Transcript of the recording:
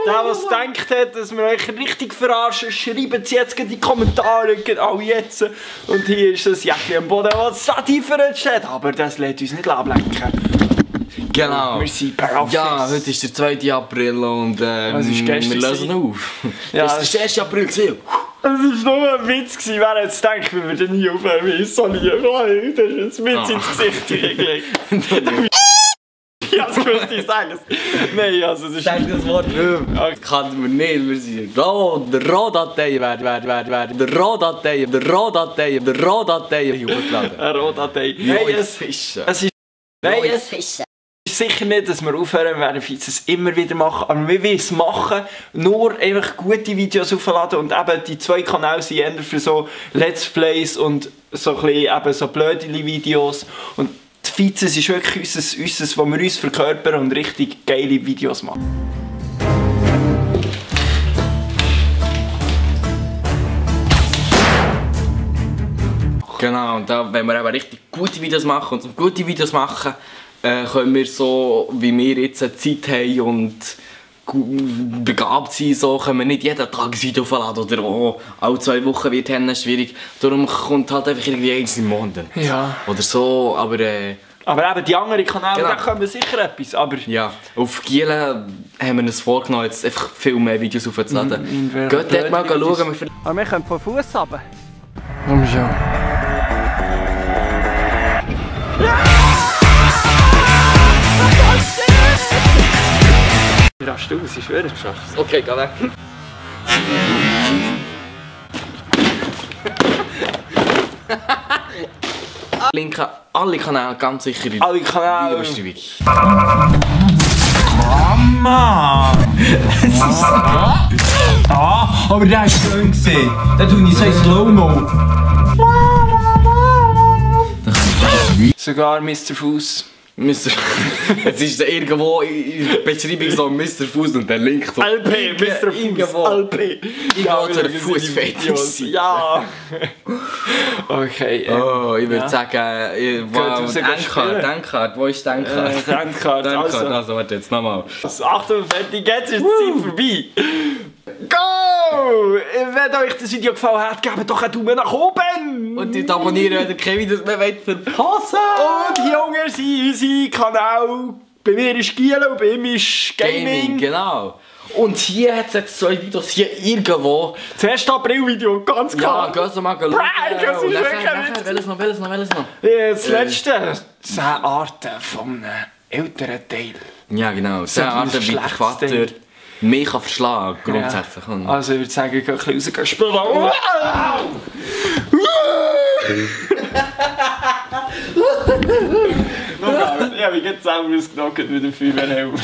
Der, was gedacht hat, dass wir euch richtig verarschen, schreiben Sie jetzt in die Kommentare, genau jetzt. Und hier ist das Jäckchen am Boden, das satt verrutscht hat. Aber das lässt uns nicht ablenken. Genau. Wir sind perfekt. Ja, heute ist der 2. April und wir lösen auf. Ja, das ist der 1. April gewesen. Das war nur ein Witz. Wer hätte es gedacht, wir würden nie aufhören, wie so lieb. Das ist jetzt mit ins Gesicht gelegt. Ja, das könnte ich sagen. Nein, also das ist... Sag das Wort nicht. Kann man nicht. Wir sind Rohdatei werden. Der Rohdatei hochgeladen. Eine Rohdatei. Neues Fischen. Es ist... Neues Fischen. Sicher nicht, dass wir aufhören werden, es immer wieder machen, aber wir wollen es machen, nur einfach gute Videos aufladen und eben die 2 Kanäle sind eher für so Let's Plays und so ein bisschen eben so blöde Videos und die Fizes ist wirklich unseres, wo wir uns verkörpern und richtig geile Videos machen. Genau, und da, wenn wir eben richtig gute Videos machen und gute Videos machen, können wir so, wie wir jetzt Zeit haben und begabt sind, so können wir nicht jeden Tag ein Video aufladen oder auch alle 2 Wochen wird es schwierig. Darum kommt halt einfach irgendwie eins im Monat. Ja. Oder so, aber eben die anderen Kanäle, genau. Da können wir sicher etwas, aber... Ja, auf Giel haben wir uns vorgenommen, jetzt einfach viel mehr Videos aufzuladen. Geht dort mal schauen. Aber wir können von Fuß runter. Komm schon. Wie rasch du, es ist schwer, du schaffst es. Okay, geh weg. Linken alle Kanäle ganz sicher in alle Kanäle. Videobeschreibung. Mama! Aber der ist schön gesehen. Da tue ich so Slow-Mo. Sogar Mr. Fuß. Es ist irgendwo in der Beschreibung so Mr. Fuß und der Link so. LP, Mr. Fuß, LP. Irgendwo zu einer Fußfetisch. Ja. Okay. Oh, ich würde sagen, wow, Denkart, wo ist Denkart? Denkart, also warte jetzt nochmal. Achtung, fertig, jetzt ist die Zeit vorbei. Go! Wenn euch das Video gefallen hat, gebt doch einen Daumen nach oben! Und abonnieren, wenn ihr keine Videos mehr verpassen wollt. Und Junge, sind unsere Kanal. Bei mir ist Giel und bei ihm ist Gaming. Genau. Und hier hat es jetzt 2 Videos hier irgendwo. Das 1. April-Video, ganz klar. Ja, geh mal schauen. Das ist welches noch? Das letzte 10 Arten von einem älteren Teil. Ja, genau. 10 Arten, wie der Vater mich verschlagen kann, grundsätzlich. Ja. Also ich würde sagen, ich gehe ein bisschen raus spielen. Ja, wie geht's selber ausgenockt mit dem Feuerwehrhelm?